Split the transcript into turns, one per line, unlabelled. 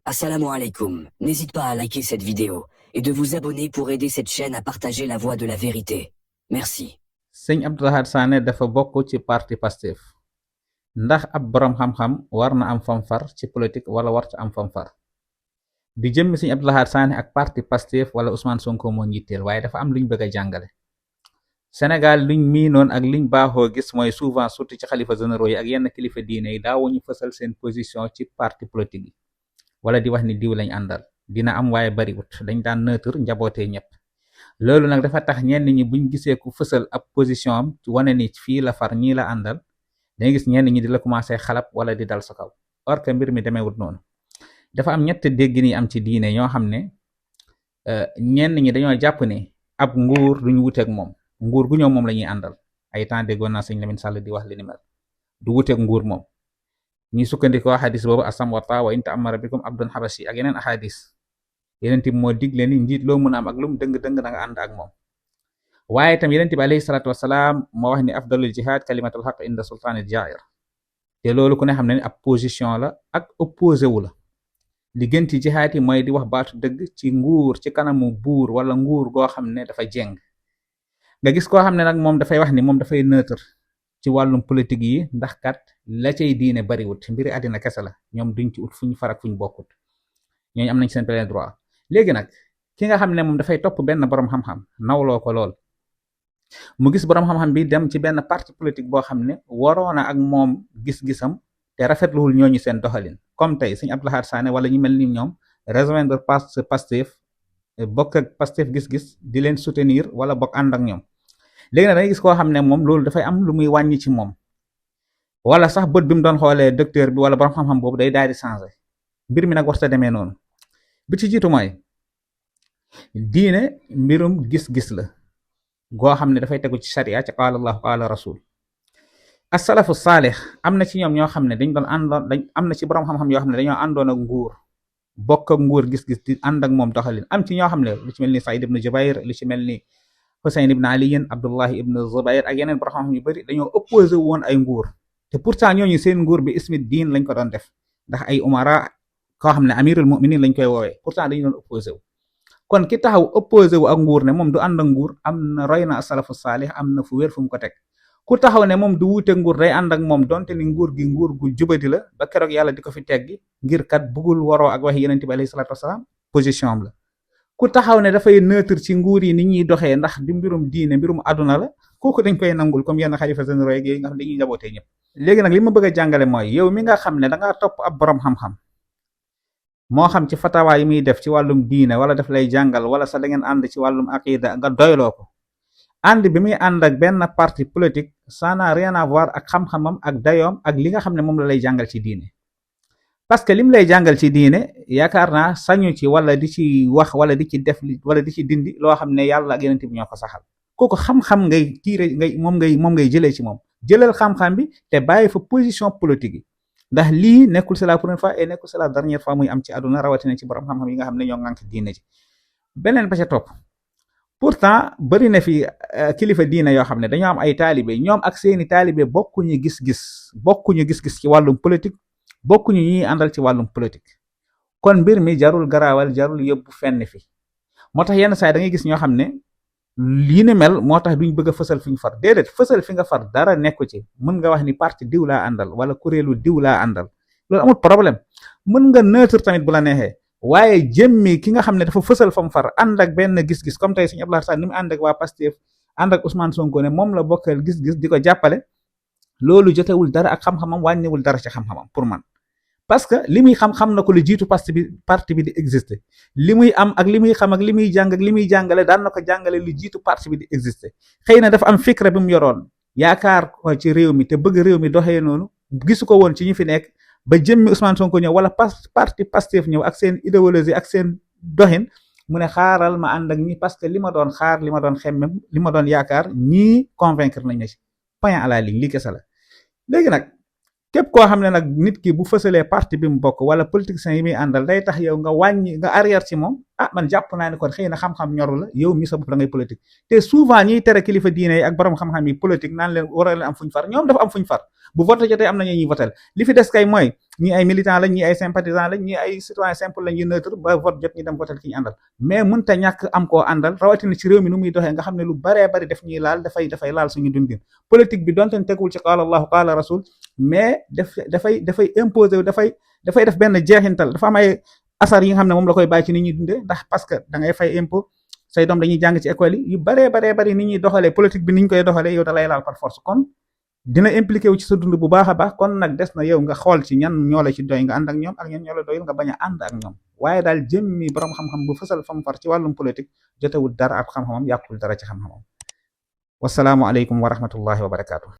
Assalamu alaikum. N'hésite pas à liker cette vidéo et de vous abonner pour aider cette chaîne à partager la voix de la vérité. Merci.
Sëñ Abdou Lahad Sané dafa bokk ci parti Pastef ndax ab borom xam-xam war na am fanfar ci politique wala warta am fanfar di jëmmi sëñ Abdou Lahad Sané ak parti Pastef wala Ousmane Sonko moo njitteel waaye dafa am luñ bëgg a jàngale. Sénégal luñ miinoon ak liñ baaxoo gis mooy souvent surtout ci xalifa généraux yi ak yenn kilifa diine yi daawuñu fësal seen position ci parti politique yi wala di wax ni diw lañ àndal dina am waaye bariwut dañ daan neutre njabootee ñëpp. loolu nag dafa tax ñenn ñi buñ gisee ku fësal ab position am wane ni fii la far ñii la àndal dangay gis ñenn ñi di la commencé xalab wala di dal sa kaw or que mbir mi demeewut noonu. dafa am ñett dégg ni am ci diine ñoo xam ne ñenn ñi dañoo jàpp ne ab nguur duñ wuteeg moom nguur gu ñëw moom la ñuy àndal ay temps déggoon naa sëñ Lamine Sall di wax li ni mel du wuteeg nguur moom ñi sukkandikoo xadis boobu asam wa taa wa in ta'ammara bikum abdun habashi ak yeneen ahadis yeneen bi moo digle ni njiit loo mën a am ak lu mu dëng-dëng da nga ànd ak moom waaye itam yeneen bi alayhi salaatu wasalaam moo wax ni afdalul jihad kalimatul haqq inda sultaanil jair te loolu ku ne xam ne ni ab position la ak opposé wu la li gën ci jihaad yi mooy di wax baatu dëgg ci nguur ci kanamu buur wala nguur goo xam ne dafa jeng nga gis koo xam ne nag moom dafay wax ni moom dafay neutre ci wàllum politique yi ndax kat la cay diine bariwut mbiri àddina kese la ñoom duñ ci ut fuñ farak fuñ bokkut ñooñu am nañ seen plein droit. léegi nag ki nga xam ne moom dafay topp benn borom xam-xam nawloo ko lool mu gis borom xam-xam bi dem ci benn parti politique boo xam ne waroona ak moom gis-gisam te rafetluwul ñooñu seen doxalin comme tey sëñ Abdou Lahad Sané wala ñu mel ni ñoom rejoindre Pastef bokk ak Pastef gis-gis di leen soutenir wala bokk ànd ak ñoom léegi nag dangay gis koo xam ne moom loolu dafay am lu muy wàññi ci moom wala sax bët bi mu doon xoolee docteur bi wala borom xam-xam boobu day daal di changé mbir mi nag warta demee noonu. bi ci jiitu mooy diine mbirum gis-gis la goo xam ne dafay tegu ci sharia ci qaala allah qaala rasul asalafu saalix am na ci ñoom ñoo xam ne dañ doon àndoon am na ci borom xam-xam yoo xam ne dañoo àndoon ak nguur bokk ak nguur gis-gis di ànd ak moom doxalin am ci ñoo xam ne lu ci mel ni Saïd ibn Jubayr lu ci mel ni Husayn ibn Ali Abdullahi ibn Zubayr ak yeneen borom xam-xam yu bari dañoo opposé woon ay nguur te pourtant ñooñu seen nguur bi ismi diin lañ ko doon def ndax ay umara koo xam ne amirul muminin lañ koy woowee pourtant dañu doon opposé wu kon ki taxaw opposé wu ak nguur ne moom du ànd ak nguur am na roy na asalafu saalix am na fu wér fu mu ko teg ku taxaw ne moom du wuute nguur day ànd ak moom donte ni nguur gi nguur gu jubadi la ba keroog yàlla di ko fi teggi ngir kat bëggul waroo ak waxi yeneen bi alayhi salaatu wasalaam position am la ku taxaw ne dafay neutre ci nguur yi ni ñuy doxee ndax di mbirum diine mbirum àdduna la kooku dañ koy nangul comme yenn xalifa généraux yi nga xam ne dañuy njabootee ñëpp léegi nag li ma bëgg a jàngale mooy yow mi nga xam ne dangaa topp ab borom xam-xam moo xam ci fatawa yi muy def ci wàllum diine wala daf lay jàngal wala sax da ngeen ànd ci wàllum aqida nga doyloo ko ànd bi muy ànd ak benn parti politique ça n'a rien à voir ak xam-xamam ak dayoom ak li nga xam ne moom la lay jàngal ci diine parce que lim lay jàngal ci diine yaakaar naa sañu ci wala di ci wax wala di ci def wala di ci dindi loo xam ne yàlla ak yeneen bi ñoo ko saxal kooku xam-xam ngay tiire moom ngay jëlee ci moom jëlal xam-xam bi te bàyyi fa position politique yi ndax lii nekkul c'est la première fois et nekkul c'est la dernière fois muy am ci àdduna rawatina ci borom xam-xam yi nga xam ne ñoo ngànk diine ci beneen ba ca topp pourtant bari na fi kilifa diine yoo xam ne dañoo am ay taalibe ñoom ak seeni taalibe bokkuñu gis-gis ci wàllum politique bokkuñu ñuy àndal ci wàllum politique kon mbir mi jarul garaawal jarul yóbbu fenn fi moo tax yenn saa da ngay gis ñoo xam ne lii ni mel moo tax duñ bëgg a fësal fi ñu far déedéet fësal fi nga far dara nekku ci mën nga wax ni parti diw laa àndal wala kuréelu diw laa àndal loolu amul problème mën nga neutre tamit bu la neexee waaye jëmmi ki nga xam ne dafa fësal fa mu far ànd ak benn gis-gis comme tey Sëñ Abdou Lahad Sané ni mu ànd ak waa Pastef ànd ak Ousmane Sonko ne moom la bokkal gis-gis di ko jàppale loolu jotewul dara ak xam-xamam wàññiwul dara ci xam-xamam pour man parce que li muy xam na ko lu jiitu parti bi di exister li muy am ak li muy xam ak li muy jàng ak li muy jàngale daan na ko jàngale lu jiitu parti bi di exister xëy na dafa am fikra bi mu yoroon yaakaar ko ci réew mi te bëgg réew mi doxee noonu gisu ko woon ci ñu fi nekk ba jëmmi Ousmane Sonko ñëw wala parti Pastef ñëw ak seen idéologie ak seen doxin mu ne xaaral ma ànd ak ñi parce que li ma doon xaar li ma doon xemmem li ma doon yaakaar ñii convaincre nañ ma ci point à la ligne li kese la léegi nag képp koo xam ne nag nit ki bu fësalee parti bi mu bokk wala politiciens yi muy àndal day tax yow nga wàññi nga arrière ci moom ah man jàpp naa ne kon xëy na xam-xam ñoru la yow mi sa bopp da ngay politique te souvent ñiy tere kilifa diine yi ak borom xam-xam yi politique naan leen war a leen am fuñ far ñoom dafa am fuñ far bu vote jotee am na ñuy votel li fi des kay mooy ñi ay militant lañ ñi ay sympathisant lañ ñi ay citoyen simple lañ yu neutre ba vote jot ñi dem votel ki ñu àndal mais mënta ñàkk am koo àndal rawatina ci réew mi nu muy doxee nga xam ne lu baree bari def ñuy laal dafay laal suñu dundin politique bi donte tegul ci qaala allahu qaala rasul mais dafay imposer dafay def benn jeexintal dafa am ay asar yi nga xam ne moom la koy bàyyi ci nit ñuy dundee ndax parce que da ngay fay impôt say doom dañuy jàng ci école yi yu baree bari nit ñuy doxalee politique bi ni ñu koy doxalee yow da lay laal par force kon dina impliqué wu ci sa dund bu baax a baax kon nag des na yow nga xool ci ñan ñoo la ci doy nga ànd ak ñoom ak ñan ñoo la doyul nga bañ a ànd ak ñoom waaye daal jëmmi borom xam-xam bu fësal fam far ci wàllum politique jotewul dara ak xam-xamam yàqul dara ci xam-xamam wasalaamu aleykum wa rahmatullahi wa barakaatu.